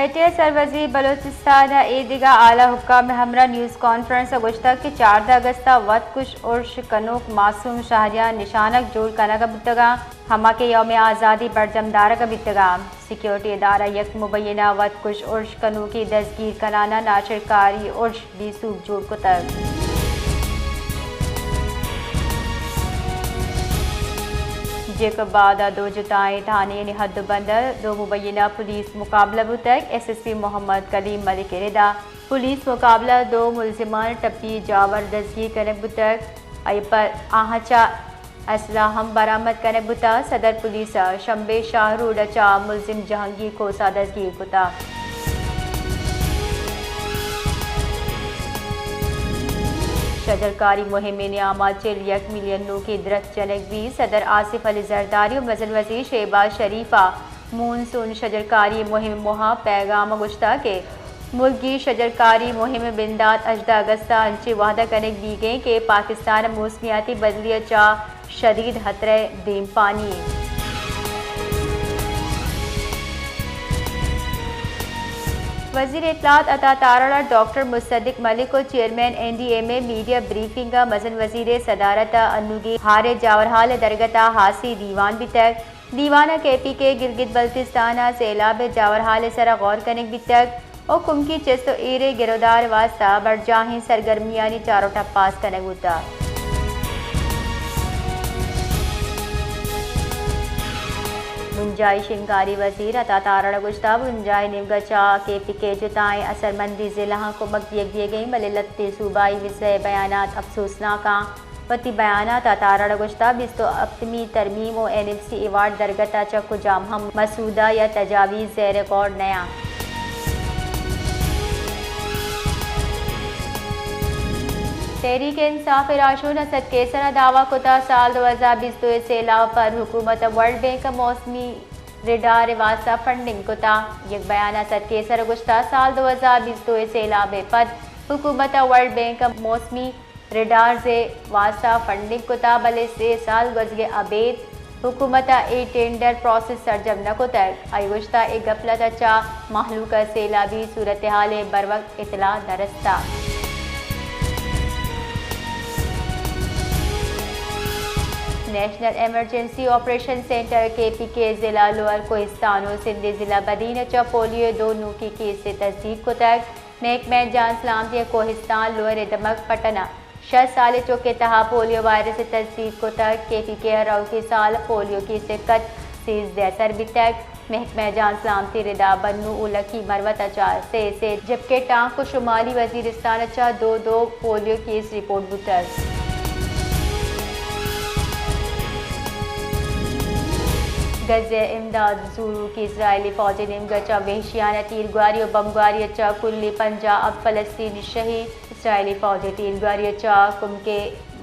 ایٹی ءِ سروزیر بلوچستان ءَ اے دگہ اعلی حکام ءِ ہمراہ نیوز کانفرنس ءَ گوشتگ کہ چاردہ اگست ءَ وت کش ارش کنوک معصوم شہریاں نشانگ جوڑ کنگ ءَ بوتگ اَنت، ہما کہ یوم آزادی برجم دارگ ءَ بیتگ اَنت۔ سیکیورٹی ادارہ یک مبینہ وت کش ارش کنوکے دزگیر کنان ءَ ناشرکاری ارش بے سوب جوڑ کتگ۔ جیکب آباد ءَ دو جتائیں تھانہانی حد ءُ بند ءَ دو مبینہ پولیس مقابلہ بوتگ، ایس ایس پی محمد کلیم ملک ءِ ردا پولیس مقابلہ ءَ دو ملزمان ٹپی جاور دزگیر کنگ بوتگ، آئی ءَ پر آہاں چہ اسلحہ ہم برآمد کنگ بوتگ۔ صدر پولیس ءَ شمبے شاہ روڈ ءَ چہ ملزم جہانگیر کھوسہ دزگیر کتگ۔ شجرکاری مہم ءِ نیام ءَ چل یک ملین نوکیں درچک جنگ بیت۔ صدر آصف علی زرداری ءُ مزن وزیر شہباز شریف ءَ مون سون شجرکاری مہم ءِ موہ ءَ پیغام ءَ گوشتگ کہ ملک گیر شجرکاری مہم ءِ بندات ہژدہ اگست ءَ انچیں وہد ءَ کنگ بیگ ءَ اِنت کہ پاکستان ءَ موسمیاتی بدلی ءَ چہ شدید ہترہ ءِ دیمپانی اِنت۔ وزیر اطلاعات عطا تارڑ ءَ ڈاکٹر مصدق ملک ءُ چیئرمین این ڈی ایم اے ءِ میڈیا بریفنگ ءَ مزن وزیر ءِ صدارت ءَ انوگیں ہار ءِ جاورحال ءِ درگت ءَ ہاسیں دیوان بیتگ۔ دیوان ءَ کے پی کے گلگت بلتستان ءَ سیلاب ءِ جاورحال ءِ سرا غور کنگ بیتگ ءُ کمکی چست ءُ ایر ءِ گرودار ءِ واستہ برجاہیں سرگرمیانی چاروٹ ءَ پاس کنگ بوتگ۔ بنجاہی شنگکاری وزیر عطا تارڑ ءَ گوشتگ، بنجاہی نیمگ ءَ چہ کے پی کے ءِ جتائیں اثرمندیں ضلعاں کمک دیگ بیگ ءَ اِنت، بلے لھتیں صوبائی وزہ ءِ بیانات اپسوسناک اَنت۔ وتی بیان ءَ عطا تارڑ ءَ گوشتگ، بیست ءُ ہپتمی ترمیم ءُ این ایف سی ایوارڈ درگت ءَ چہ کجام ہم مسودہ یا تجاویز زیر غور نہ اَنت۔ تحریک انصاف ءِ راہشون اسد قیصر ءَ دعوی کتگ، سال دو ہزار بیست ءُ دو ءِ سیلاب ءَ پد حکومت ءَ ورلڈ بینک ءَ موسمی ریڈار ءِ واستہ فنڈنگ کتگ۔ یک بیان ءَ اسد قیصر ءَ گوشتگ، سال دو ہزار بیست ءُ دو ءِ سیلاب ءَ پد حکومت ءَ ورلڈ بینک ءَ موسمی ریڈارز ءِ واستہ فنڈنگ کتگ، بلے سے سال گوزگ ءَ ابید حکومت ءَ اے ٹینڈر پروسس سرجم نہ کتگ۔ آئی ءَ گوشتگ، اے گپلت ءَ چہ مہلوک ءَ سیلابی صورتحال ءِ بروقت اطلاع نہ رستگ۔ نیشنل ایمرجنسی آپریشن سینٹر، کے پی کے، ضلع لوئر کوہستان ءُ سندھ ءِ ضلع بدین ءَ چہ پولیو ءِ دو نوکیں کیسے تصدیق کتگ۔ محکمہ جان سلامتی ءِ کوہستان، لوئر ءِ دمگ پٹن ءَ شش سالیں چک ءِ تہا پولیو وائرس ءِ تصدیق کتگ۔ کے پی کے ءَ روکیں سال پولیو کیس ءِ کچ سیزدہ سر بیتگ۔ محکمہ جان سلامتی ءِ ردا بنوں ءُ لکی مروت ءَ چہ سے سے، جبکہ ٹانک ءُ شمالی وزیرستان ءَ چہ دو دو پولیو کیس رپورٹ بوتگ۔ غزہ ءَ امداد زوروک، اسرائیلی فوج ءِ نیمگ ءَ چہ وحشیانہ تیرگواری ءُ بمبگواری ءَ چہ کل ءَ پنجاہ ءُ ہپت فلسطینی شہید۔ اسرائیلی فوج ءِ تیرگواری ءَ چہ کمک ءِ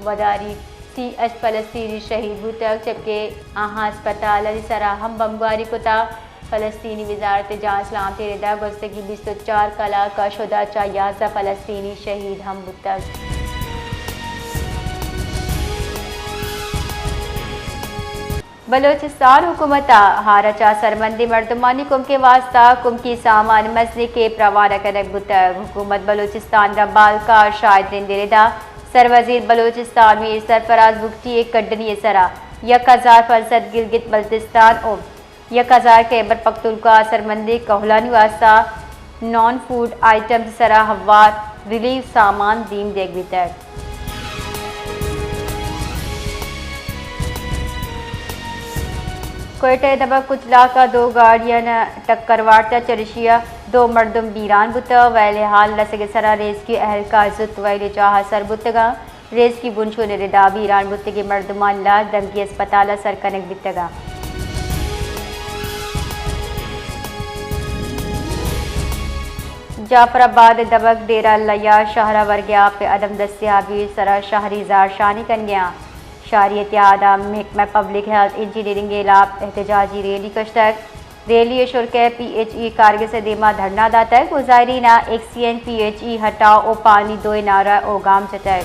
وداری سی ءُ ہشت فلسطینی شہید بوتگ، جبکہ آہاں ہسپتالانی سرا ہم بمبگواری کتگ۔ فلسطینی وزارت جان سلامتی ءِ ردا گوستگیں بیست ءُ چار کلاک ءَ شد ءَ چہ یازدہ فلسطینی شہید ہم بوتگ۔ بلوچستان حکومت ءَ ہار ءَ چہ سرمندیں مردمانی کمک ءِ واستہ کمکی سامان مزنیں کیمپ روانہ کنگ بوتگ۔ حکومت بلوچستان ءِ رمبالکار شاہد رند ءِ ردا سروزیر بلوچستان میر سرفراز بگٹی ءِ کڈنی ءِ سرا یک ہزار پنچ سد گلگت بلتستان ءُ یک ہزار خیبر پختونخوا ءِ سرمندیں کہولانی واستہ نان فوڈ آئٹمز ءِ سرا ہوار ریلیف سامان دیم دیگ بیتگ۔ کوئٹہ ءِ دمگ کچلاک ءَ دو گاڑیاں ٹکر وارتہ، چریشی ءَ دو مردم بیران بوتہ۔ ویل ءِ حال رسگ ءِ سرا ریسکیو اہلکار زوت ویل ءِ جاہ ءَ سر بوتگ اَنت۔ ریسکیو بنشون ءِ ردا بیران بوتگیں مردمانی لاش دمگی ہسپتال ءَ سر کنگ بیتگ اَنت۔ جعفر آباد ءِ دمگ ڈیرہ اللہ یار شہر ءَ ورگ ءِ آپ ءِ عدم دستیابی ءِ سرا شہری زہرشانی کنگ ءَ اَنت۔ شہری اتحاد ءَ محکمہ پبلک ہیلتھ انجینئرنگ ءِ ہلاپ احتجاجی ریلی کشتگ۔ ریلی ءِ شرکا پی ایچ ای کارگس ءِ دیما دھرنا داتگ ءُ زائرین ءَ ایکسیجن، پی ایچ ای ہٹاؤ ءُ پانی دوئیں نعرہ ءُ گام جتگ۔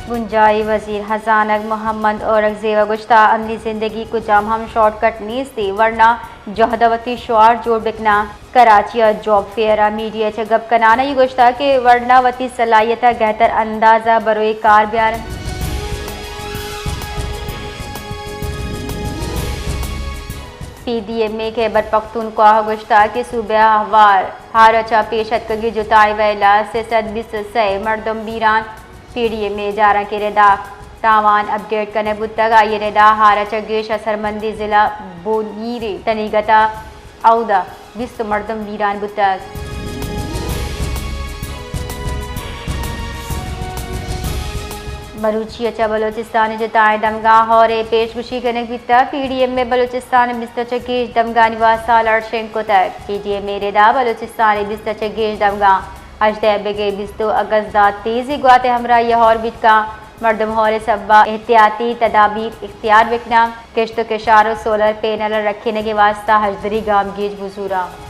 بنجاھی وزیر ءِ ھزانگ محمد اورنگزیب ءَ گوشتگ، عملی زندگی ءِ کجام ھم شارٹ کٹ نیست، ورنا جھد ءَ وتی شعار جوڑ بکناں۔ کراچی ءَ جاب فیئر ءَ میڈیا ءَ چہ گپ کنان ءَ گوشتگ کہ ورنا وتی صلاحیت ءَ گھتر انداز ءَ بروئے کار بیار اَنت۔ پی ڈی ایم اے خیبر پختونخوا ءَ گوشتگ کہ صوبہ ءِ ھوار ھارچ ءَ پیش اتکگیں جتائی ءِ ویلا سے سد بیست ءُ سے مردم بیران۔ پی ڈی ایم اے ءِ جارانکیں ردا تاوان اپڈیٹ کنگ بوتگ، آئی ءِ ردا ھارچ ءَ گیش اثرمندیں ضلع بونیر ءِ تنیگت ءَ اودا بیست مردم بیران بوتگ۔ مروچی ءَ چہ بلوچستان ءِ جتائیں دمگاں ھور ءِ پیشگوشی کنگ بیتگ۔ پی ڈی ایم اے ءَ بلوچستان ءِ بیست ءَ چہ گیش دمگانی واستہ الرٹ شنگ کتگ۔ پی ڈی ایم اے ءِ ردا بلوچستان ءِ بیست ءَ چہ گیش دمگاں ھژدہ ءَ بگر بیست ءُ اگست ءَ تیزیں گوات ءِ ھمراھی ءَ ھور بیت کنت۔ مردم ھور ءِ سبب ءَ احتیاطی تدابیر اختیار بکناں، کشت ءُ کشار ءُ سولر پینل ءِ رکھینگ ءِ واستہ ھژدری گامگیج بزوراں۔